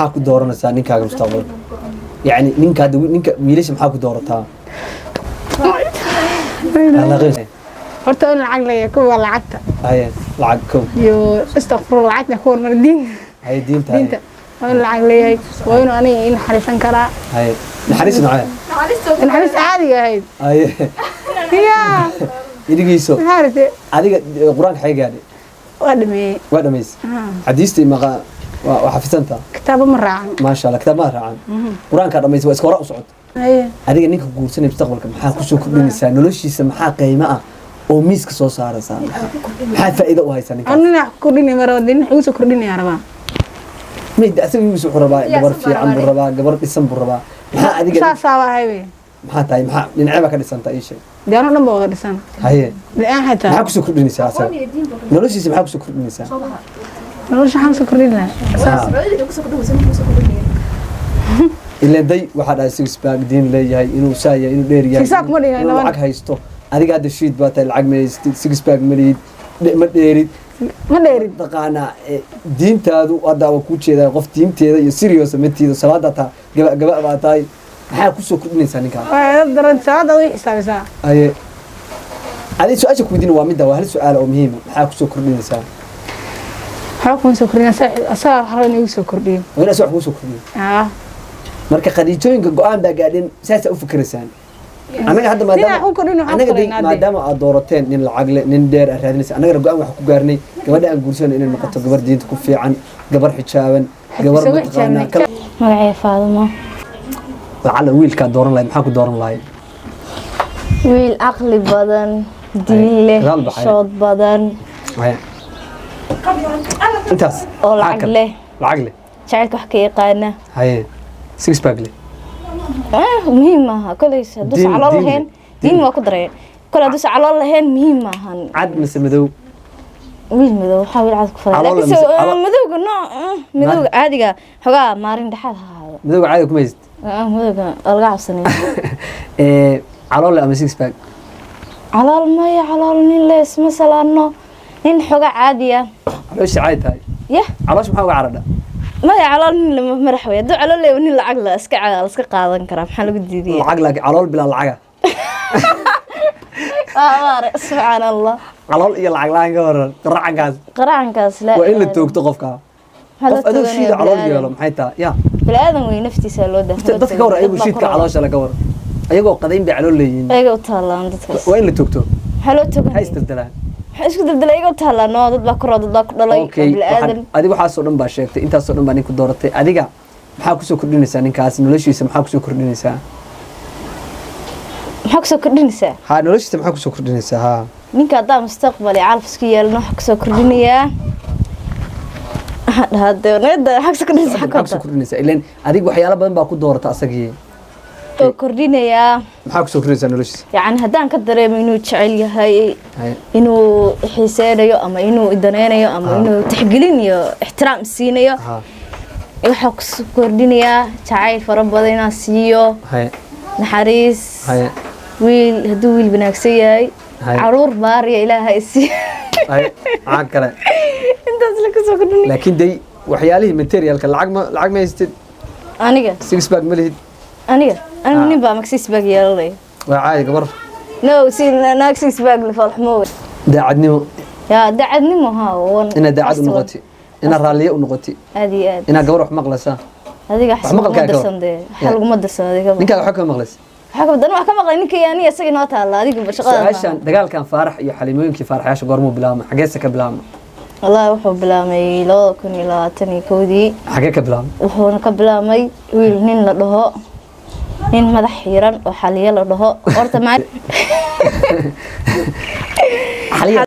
Maxaa ku dooranaysaa ninkaaga mustaqbalka? Yacni ninka hadda, ninka wiilasha maxaa ku doorataa? Horta in lacag leeyahay kuwa lacagta. Haye, lacag kow. Iyo istakfur, lacagta ku hormar diin. Haye, diinta, haye. Diinta waa in lacag leeyahay, waa inuu aniga i naxariisan karaa. Haye, naxariis nocee? Naxariis caadiga ahayd. Haye. Ya. Idigiiso. Maxaa rabtay? Adiga qur-aanka xagee gaadhay? Waa dhameeyey. Waa dhamaysay? Xadiistii maqa waa xafisantaa? Kitaabo ma raacan. Maasha Allah, kitaab ma raacan, qur-aankaa dhamaysay, waa iska hore u socota. Haye. Adiga ninka guursanaya mustaqbalka maxaa kusoo kordhinaysaa noloshiisa? Maxaa qiimo ah oo miiska soo saaraysaa? Maxaa faa'iido u haysaa ninkaas? Anu wax kordhinay ma rabo, nin wax igu soo kordhinaya rabaa. Mayd asaga wiilkiisa wuxuu rabaa gabar fiican buu rabaa, gabar dhisan buu rabaa. Maxaa adiga? Saasaaba ahay wey. Maxaa tahay? Maxaa dhinacee baa ka dhisanta? Ii sheeg. Dee anoo dhan ba wada dhisan. Haye. La-aan xitaa. Maxaa kusoo kordhinaysaa asaga noloshiisa? Maxaa kusoo kordhinaysaa? Nolosha waxaan soo kordhin lahaa saas. Ileen day waxaa dhahay six pack, diin leeyahay, inuu saa yahay, inuu dheer yahay, Six pack ma dhihin, inuu laba- lacag haysto. Adiga hadda shiid baa tahay, lacag ma haystid, six pack ma lihid, ma dheerid. Ma dheerid. Taqaanaa diintaadu hadda waa kuu jeedaa, qof diinteeda iyo serious matiida, salaada taa gaba gaba baa tahay. Maxaa kusoo kordhinaysaa ninkaa? Waa daran, salaada way xisaabisaa. Haye, adi su-aasha ku weydiina waa midda, waa hal su-aal oo muhiima: maxaa kusoo kordhinaysaa? Waxba kuma soo kordhin, asaga wax raba inuu igu soo kordhiyo. Waa in asaga wax kugu soo kordhiyo. Ah. Marka khadiijooyinka go-aan baa gaadheen, saasaa u fikiraysaan. Annaga hadda Nin maadaama wax ku kordhin, waxaan annaga ku koraynaa dee. Maadaama aad doorateen nin lacag leh, nin dheer aad raadinaysa, annagana go-aan waxaa ku gaarnay gabadha aan guursanay inay noqoto gabar diinta ku fiican, gabar xijaaban, gabar Isagu mataqaanaa xijaabnay. Magacay Faadumo. Lacala wiilkaa dooran lahayd, maxaa ku dooran lahayd? Wiil caqli badan, diin leh, Gadaal baxay. shood badan. Haya. Intaas? Oo Maxaa lacag kale? leh. Lacag leh. Jacaylka wax ka yaqaana. Haye, six pack leh. Ah, muhiim maaha kolay hadduu calool Diin lahayn. leh. Diin waa ku daraya kolay, hadduusan calool lahayn muhiim maahan. Cad mise madow? Wiil madow, waxaa wiil cad ku faday. Calool laakiin mise madowga nooc madowga caadiga xogaa maarin dhexaad ha ahaado. Madowga caadiga kuma haysid? Ah, madowga waa laga cabsanaya. Calool leh ama six pack? Calool maya, calool nin le isma salaano, nin xogaa caadiya. Caloosha caadi tahay? Yah. Caloosha maxaa uga caradha? Maya, calool nin lama madax wey. Hadduu calool leeyahay, nin lacag la iska la iska qaadan karaa, maxaa lagu diidaya? Lacag, laakiin calool bilaa lacaga? Waa subxaan Allah. Calool iyo lacag la-aan ka waran qaracankaas? Qaracankaas la Waa in la toogto qofka. Maxaa loo Qof adoo tooganaya? shiida calool Bini'aadam. yeelo, maxay tahay ya? Bini'aadan wey, naftiisa loo daa. Dadka ka waran ayagu shiidka caloosha la ka waran, ayagoo qadayn bay calool leeyihiin. Ayaga u taalaan dadkaas. Waa in la toogto. Maxaa loo Maxay tooganaya? Isdeldelaan. Maxaa isku daldalay? Ayaga u taalaan oo dad baa ku roo, dad baa ku dhalay. Okay. Waa bini'aadan. Adiga waxaasoo dhan baa sheegtay, intaasoo dhan baa ninku dooratay. Adiga maxaa kusoo kordhinaysaa ninkaas noloshiisa? Maxaa kusoo kordhinaysaa? Maxaa kusoo kordhinaysaa? Ha, noloshiisa maxaa kusoo kordhinaysaa? Ha. Ninka haddaa mustaqbal iyo calaf isku yeelno, waxaa kusoo kordhinayaa, waxaan dhahaa dee niyadda waxaa kusoo kordhinaysaa. Maxaa kusoo kordhinaysaa? Ileen adiga waxyaalo badan baa ku doorata asagii. Soo kordhinayaa. Maxaa kusoo kordhinaysaa noloshiisa? Yacni haddaan ka dareemo inuu jecel yahay, Haye. inuu xiiseynayo ama inuu idaneynayo ama inuu tixgelin iyo ixtiraam siinayo, waxaa kusoo kordhinayaa jacayl fara badan inaan siiyo, Haye. naxariis. Haye. Wiil hadduu wiil wanaagsan yahay, Haye. caruur baariya Ilaaha isiiyo. Haye, maxaa kale? Intaas la kusoo kordhinaya. Laakiin day waxyaalihii materialka, lacag ma, lacag ma haystid. Aniga? Six pack ma lihid. Aniga nin baa six pack yeelanaya? Waa caadi gabar. No, si naag six pack le falxumo wey. Daacadnimo. Yaa, daacadnimo haa wan. Inaad daacad u noqoti, inaad raalliye u noqoti. Aad iyo aad. Inaad gabar wax maqlaysaa. Adiga Wax wax maqalkaaga laguma darsan dee, waxa laguma darsan adiga. Ninkaaga waxba kama maqlaysa? Waxa ka badan wax ka maqlay ninka iyo aniga isaga inoo taalla, adiga ba shaqada. Su-aashan, dagaalkan Faarax iyo xalimooyinkii faaraxyaasha goormuu bilaabma? Xageese ka bilaabma? Wallahi wuxuu bilaabmay 2021-dii. Xagee ka bilaabma? Wuxuuna ka bilaabmay wiil nin la dhaho, nin madax xiiran oo Xaliye la dhaho horta Xaliye.